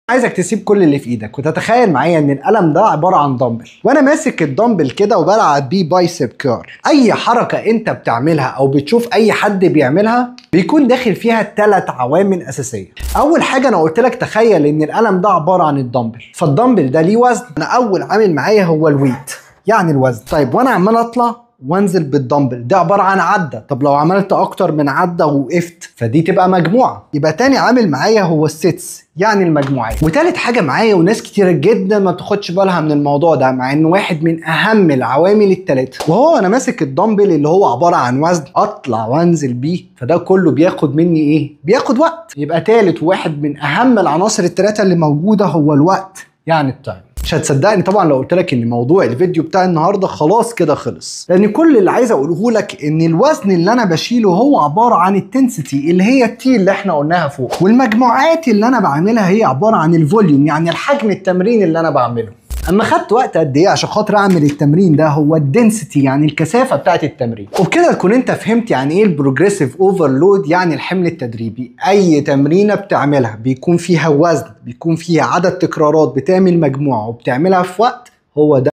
عايزك تسيب كل اللي في ايدك وتتخيل معايا ان القلم ده عبارة عن دمبل، وانا ماسك الدمبل كده وبلعب بيه biceps curl. اي حركة انت بتعملها او بتشوف اي حد بيعملها بيكون داخل فيها 3 عوامل اساسية. اول حاجة انا قلت لك تخيل ان القلم ده عبارة عن الدمبل، فالدمبل ده ليه وزن. انا اول عامل معايا هو ال weight يعني الوزن. طيب وانا عمال اطلع وانزل بالدمبل ده عبارة عن عده، طب لو عملت اكتر من عده ووقفت فدي تبقى مجموعة. يبقى تاني عامل معايا هو ال sets يعني المجموعات. وتالت حاجة معايا وناس كتيرة جدا ما بتاخدش بالها من الموضوع ده مع انه واحد من اهم العوامل التلاتة، وهو انا ماسك الدمبل اللي هو عبارة عن وزن اطلع وانزل بيه، فده كله بياخد مني ايه؟ بياخد وقت. يبقى تالت واحد من اهم العناصر التلاتة اللي موجودة هو الوقت يعني ال time. مش هتصدقني طبعا لو قلت لك ان موضوع الفيديو بتاع النهارده خلاص كده خلص، لان كل اللي عايز اقوله لك ان الوزن اللي انا بشيله هو عبارة عن ال intensity اللي هي ال T اللي احنا قلناها فوق، والمجموعات اللي انا بعملها هي عبارة عن ال volume يعني الحجم التمرين اللي انا بعمله. اما خدت وقت قد ايه عشان خاطر اعمل التمرين ده هو ال density يعني الكثافة بتاعت التمرين. وبكده تكون انت فهمت يعني ايه ال progressive overload يعني الحمل التدريبي. اي تمرينه بتعملها بيكون فيها وزن، بيكون فيها عدد تكرارات، بتعمل مجموعة وبتعملها في وقت، هو ده